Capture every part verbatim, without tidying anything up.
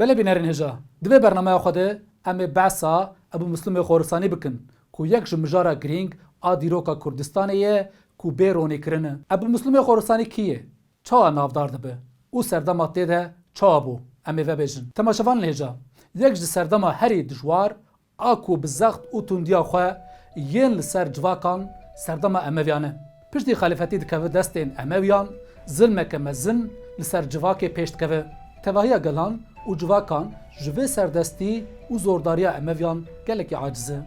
Belê bînerên hêja, di vê bernameya xwe de em ê behsa Ebû Muslimê Xorasînî bikin ku yek ji mijara girîng a dîroka Kurdistanê ye ku bê ronîkirin e. Ebû Muslimê Xorasînî kî ye? Çawa navdar dibe û serdema tê de çawa bû? Em ê vebêjin. Temaşevanên hêja, yek ji serdema herî dijwar a ku bi zext û tundiya xwe yên li ser civakan serdema Emewiyan e. Piştî xelîfetî dikeve destên Emewiyan, zilmeke mezin li ser civakê pêş dikeve. Tevahiya gelan û civakan ji vê serdestî û zordariya Emewiyan gelekî aciz e.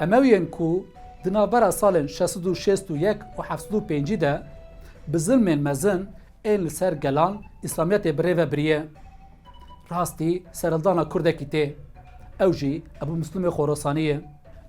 Emewiyên ku di navbera salên şeş sed û şêst û yek û heft sed û pêncî de bi zilmên mezin ên li ser gelan Îslamiyetê bi rê ve biriye. Rastî serhildana Kurdekî tê. Ew jî Ebû Muslimê Xorasînî ye.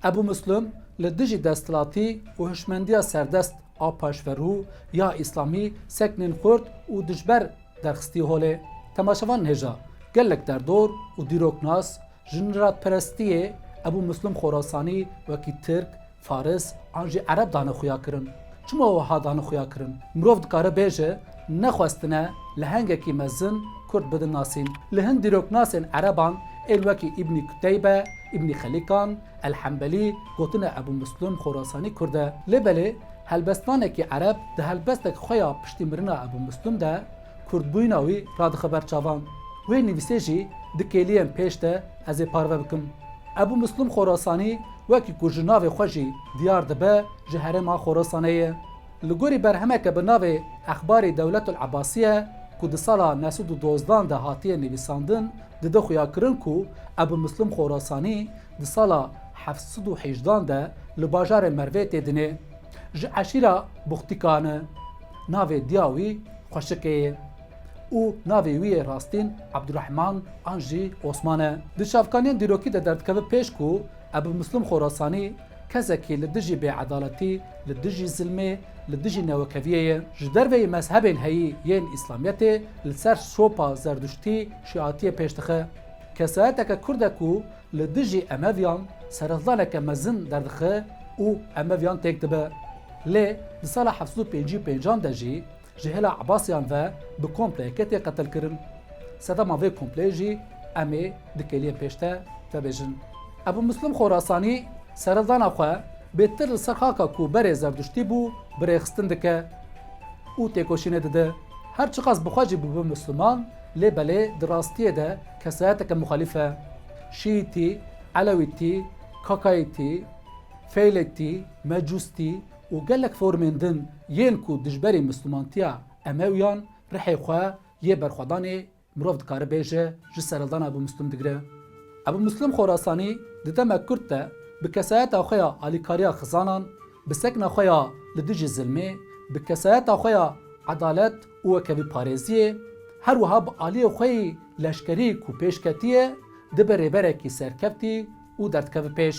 Ebû Muslim li dijî desthilatî û hişmendiya serdest a paşverû ya Îslamî seknên xurt û dijber derxistî holê. Temaşevanên hêja, gelek derdor û dîroknas ji niratperestiyê Ebû Muslim Xorasînî wekî Tirk, Faris an jî Ereb dane xuya kirin. Çima wiha dane xuya kirin? Mirov dikare bêje, nexwestine lehengekî mezin Kurd bidin nasîn. Li hin dîroknasên Ereban ên wekî Îbnî Kuteybe, Îbnî Xelîkan, El Hembelî gotine Ebû Muslim Xorasînî Kurd e. Lê belê helbestvanekî Ereb di helbestek xwe ya piştî mirina Ebû Muslim de Kurdbûyîna wî radixe ber çavan. Wê nivîsê jî di kêliyên pêş de ez ê parve bikim. Ebû Muslim Xorasînî wekî ku ji navê xwe jî diyar dibe, ji herêma Xorasanê ye. Li gorî berhemeke bi navê Exbarî Dewletul Ebasiye ku di sala neh sed û dozdan de hatiye nivîsandin, dide xuyakirin ku Ebû Muslim Xorasînî di sala heft sed û hejdan de li bajarê Mervê tê dinê. Ji eşîra Buxtîkan e. Navê diya wî Xweşikê ye û navê wî yê rastîn Ebdurehman an jî Osman e. Di çavkaniyên dîrokî de derdikeve pêş ku Ebû Muslim Xorasînî kesekî li dijî bêedaletî, li dijî zilmê, li dijî newekeviyê ye. Ji derveyî mezhebên heyî yên Îslamiyetê li ser şopa Zerduştî, Şîatiyê pêş dixe. Kesayeteke Kurd e ku li dijî Emeviyan serhildaneke mezin derdixe û Emeviyan têk dibe. Lê di sala heft sed û pêncî û pêncan de jî ji hêla Ebasiyan ve bi kompleyeke tê qetilkirin. Sedema vê kompleyê jî em ê di kêliyên pêş de vebêjin. Ebû Muslim Xorasînî serhildana xwe bêtir li ser xaka ku berê Zerduştî bû, bi rêxistin dike û têkoşînê dide. Her çiqas bi xwe jî bibe Musliman, lê belê di rastiyê de kesayeteke muxalîf e. Şîîtî, Elewîtî, Kakayîtî, Feylêtî, Mecûstî û gelek formên din yên ku dijberî Muslimantiya Emewiyan rihê xwe yê berxwedanê mirov dikare bêje ji serhildana Ebû Muslim digire. Ebû Muslim Xorasînî di demek kurt de bi kesayeta xwe ya alîkariya xizanan, bi sekna xwe ya li dijî zilmê, bi kesayeta xwe ya edalet û wekevîparêziyê, her wiha bi aliyê xwe yî leşkerî ku pêş ketiye, dibe rêberekî serkeftî û derdikeve pêş.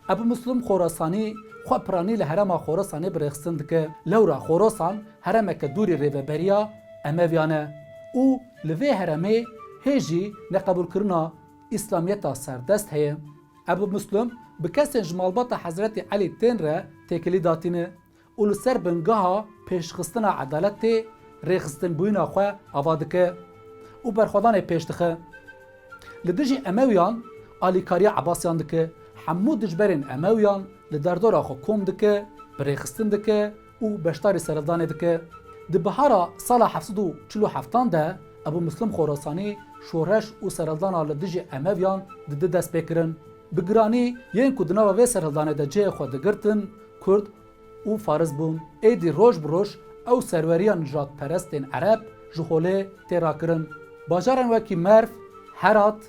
Ebû Muslim Xorasînî xwe piranî li herêma Xorasanê bi rêxistin dike. Lewra Xorasan herêmeke dûrî rêveberiya Emeviyan e û li vê herêmê hê jî neqebûlkirina Îslamiyeta serdest heye. Ebû Muslim bi kesên ji malbata Hezretî Elî tên re têkilî datîne û li ser bingeha pêşxistina edaletê rêxistinbûyîna xwe ava dike û berxwedanê pêş dixe. Li dijî Emewiyan alîkariya Ebasiyan dike, hemû dijberên Emewiyan li derdora xwe kom dike, bi rêxistin dike û beşdarî serhildanê dike. Di bihara sala heft sed û çil û heftan de Ebû Muslim Xorasînî şoreş û serhildana li dijî Emewiyan dide destpêkirin. Bi giranî yên ku di nava vê serhildanê de cihê xwe digirtin, Kurd û Faris bûn. Êdî roj bi roj ew serweriya nijadperestên Ereb ji holê tê rakirin. Bajarên wekî Merv, Herat,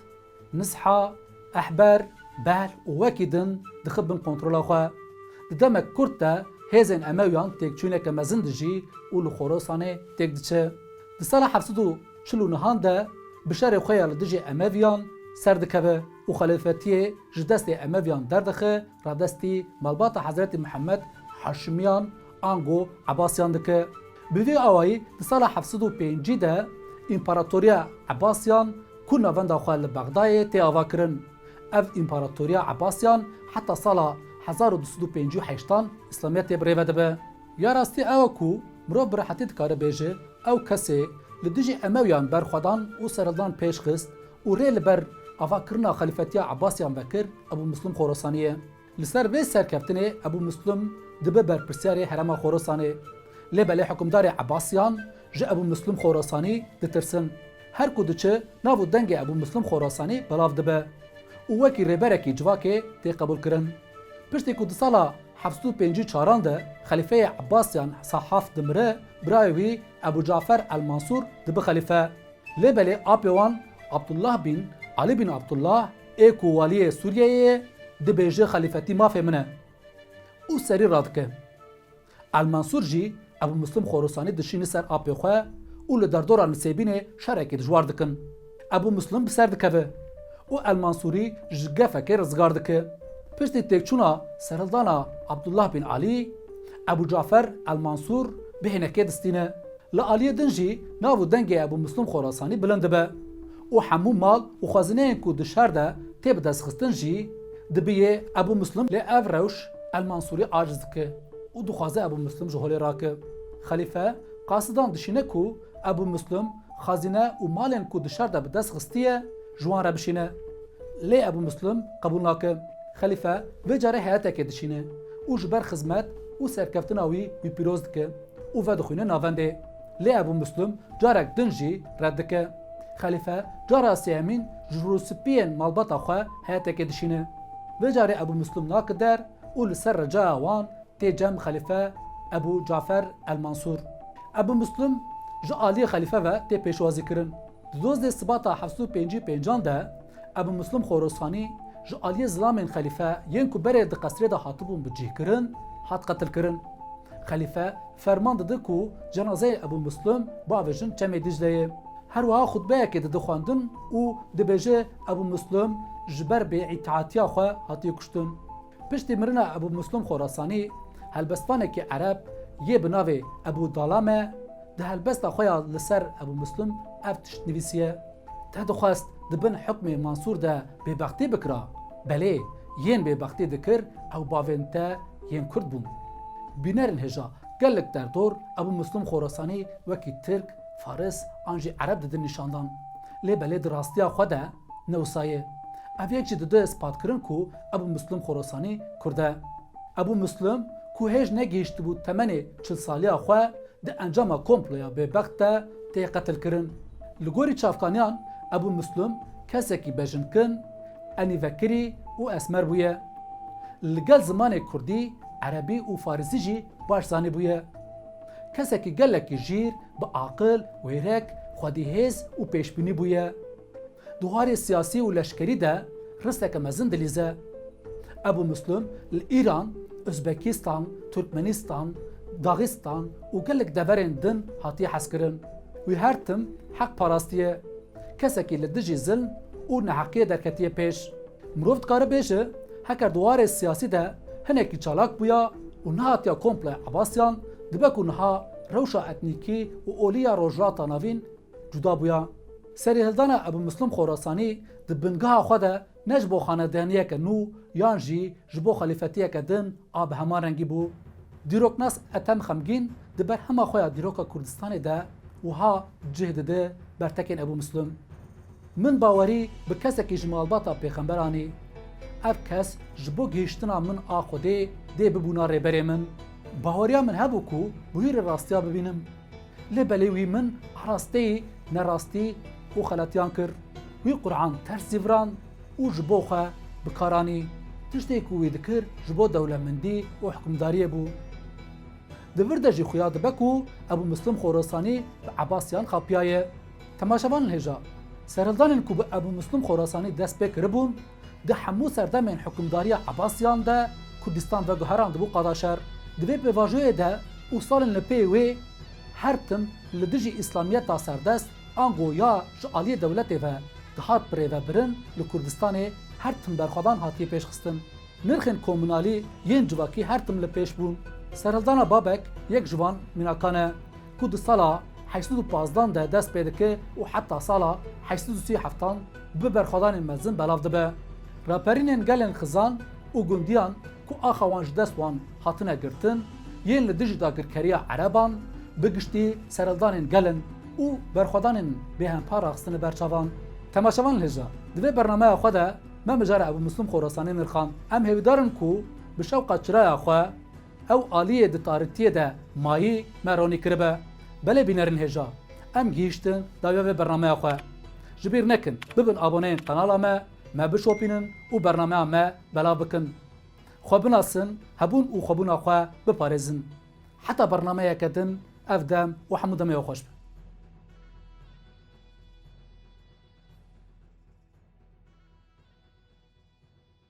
Nisha, Ehber, Behl û wekî din dixe bin kontrola xwe. Di demek kurt de hêzên Emewiyan têkçûneke mezin dijî û li Xorasanê têk diçe. Di sala heft sed û çil û nehan de bi şerê xwe ya li dijî Emeviyan ser dikeve û xelîfetiyê ji destê Emeviyan derdixe, radestî malbata Hezretî Mihemed Haşimiyan ango Ebasiyan dike. Bi vî awayî di sala heft sed û pêncî de Împaratoriya Ebasiyan ku navenda xwe li Bexdayê tê avakirin. Ev Împaratoriya Ebasiyan heta sala hezar û du sed û pêncî û heştan Îslamiyetê bi rê ve dibe. Ya rastî ew e ku mirov bi rehetî dikare bêje, ew kesê li dijî Emewiyan berxwedan û serhildan pêş xist û rê li ber avakirina xelîfetiya Ebasiyan vekir Ebû Muslim Xorasanî ye. Li ser vê serkeftinê Ebû Muslim dibe berpirsiyarê herêma Xorasanê. Lê belê hukimdarê Ebasiyan ji Ebû Muslim Xorasanî ditirsin. Her ku diçe, nav û dengê Ebû Muslim Xorasanî belav dibe û wekî rêberekî civakê tê qebûlkirin. Piştî ku di sala heft sed û pêncî û çaran de xelîfeyê Ebasiyan Sahaf dimire, birayê wî Ebû Cafer el-Mansûr dibe xelîfe. Lê belê apê wan Abdullah bin Alî bin Abdullah ê ku waliyê Sûriyeyê ye, dibêje xelîfetî mafê min e û serî radike. El-Mansûr jî Ebû Muslim Xorasanî dişîne ser apê xwe û li derdora Nisêbînê şerekî dijwar dikin. Ebû Muslim bi ser dikeve û El-Mansûrî ji gefekê rizgar dike. Piştî têkçûna serhildana Abdullah bin Alî, Ebû Cafer El-Mansûr bêhnekê distîne. Li aliyê din jî nav û dengê Ebû Muslim Xorasanî bilind dibe û hemû mal û xwezineyên ku di şer de tê bidestxistin jî dibiyê Ebû Muslim, lê ev rewş El-Mansûrî aciz dike û dixwaze Ebû Muslim ji holê rake. Xelîfe qasidan dişîne ku Ebû Muslim xezîne û malên ku di şer de bi dest xistiye ji wan re bişîne. Lê Ebû Muslim qebûl nake. Xelîfe vê carê heyetekê dişîne û ji ber xizmet û serkeftina wî wî pîroz dike û vedixwîne navendê. Lê Ebû Muslim carek din jî red dike. Xelîfe cara sêyemîn ji rûspiyên malbata xwe heyetekê dişîne. Vê carê Ebû Muslim nake der û li ser ricaya wan tê cem xelîfe Ebû Cafer el-Mansûr. Ebû Muslim ji aliyê xelîfe ve tê pêşwazîkirin. Di dozdeh Sibata heft sed û pêncî û pêncan de Ebû Muslim Xorasanî ji aliyê zilamên xelîfe yên ku berê di qesrê de hatibûn bicihkirin, hat qetilkirin. Xelîfe ferman dide ku cenazeyê Ebû Muslim biavêjin Çemê Dîcleyê. Her wiha xutbeyekê dide xwendin û dibêje Ebû Muslim ji ber bêîtatiya xwe hatiye kuştin. Piştî mirina Ebû Muslim Xorasanî, helbestvanekî ereb yê bi navê Ebû Dalame di helbesta xwe ya li ser Ebû Muslim ev tişt nivîsiye: Te dixwest di bin hukmê Mansûr de bêbextî bikira, belê yên bêbextî dikir ew bavên te yên Kurd bûn. Bînerên hêja gelek derdor Ebû Muslim Xorasanî wekî Tirk, Faris an jî Ereb didin nîşandan. Lê belê di rastiya xwe de ne wisa ye. Ev yek jî dide ispatkirin ku Ebû Muslim Xorasanî Kurd e. Ebû Muslim ku hêj negihîştibû temenê çil saliya xwe, di encama komploya bêbext de tê qetilkirin. Li gorî çavkaniyan Ebû Muslim kesekî bejinkin, enîvekirî û esmer bûye. Li gel zimanê kurdî, erebî û farisî jî baş zanîbûye. Kesekî gelekî jîr, bi aqil, wêrek, xwedîhêz û pêşbînî bûye. Di warê siyasî û leşkerî de risteke mezin dilîze. Ebû Muslim li Îran, Uzbekistan, Turkmenistan, Daxistan û gelek deverên din hatiye hezkirin. Wî her tim heq parastiye. Kesekî li dijî zilm û neheqiyê derketiye pêş. Mirov dikare bêje, heker di warê siyasî de hinekî çalak bûya û nehatiya komploya Ebasiyan, dibe ku niha rewşa etnîkî û olî ya Rojhilata Navîn cuda bûya. Serîhildana Ebû Muslim Xorasanî di bingeha xwe de ne ji bo xanedaniyeke nû yan jî ji bo xelîfetiyeke din a bi heman rengî bû. Dîroknas Ethem Xemgîn di berhema xwe ya Dîroka Kurdistanê de wiha cih dide bertekên Ebû Muslim: Min bawerî bi kesekî ji malbata pêxember anî. Ev kes ji bo gihîştina min a Xwedê dê bibûna rêberê min. Baweriya min hebû ku bi wî re rastiya bibînim. Lê belê wî min arasteyî nerastî û xeletiyan kir. Wî Quran ters zîviran û ji bo xwe bi kar anî. Tiştê ku wî dikir ji bo dewlemendî û hukimdariyê bû. Di vir de jî xuya dibe ku Ebû Muslim Xorasanî bi Ebasiyan xapiyaye. Temaşevanên hêja, serhildanên ku bi Ebû Muslim Xorasanî dest pê kiribûn, di hemû serdemên hukimdariya Ebasiyan de Kurdistan veguherandibû qada şer. Di vê pêvajoyê de û salên li pê wê her tim li dijî îslamiyeta serdest, ango ya ji aliyê dewletê ve dihat birêvebirin, li Kurdistanê her tim berxwedan hatiye pêşxistin. Nirxên komunalî yên civakî her tim li pêş bûn. Serhildana Babek yek ji van mînakan e, ku di sala heşt sed û pazdan de dest pê dike û heta sala heşt sed û sî û heftan bi berxwedanên mezin belav dibe. Raperînên gelên xizan û gundiyan ku axa wan ji dest wan hatine girtin, yên li dijî dagirkeriya ereban, bi giştî serhildanên gel in û berxwedanên bêhempa raxistine ber çavan. Temaşevan hêja, di vê bernameya xwe de me mijarê Ebû Muslim Xorasanî nirxand. Em hêvîdar in ku bi şewqa çiraya xwe ew aliyê di tarîtiyê de mayî me ronî kiribe. Belê bînerên hêja, em gihîştin dawiya vê bernameya xwe. Ji bîr nekin, bibin aboneyên kanala me, me bişopînin û bernameya me belav bikin. Xwe binasin, hebûn û xwebûna xwe biparêzin. Heta bernameyeke din, ev dem û hemû demê we xweş be.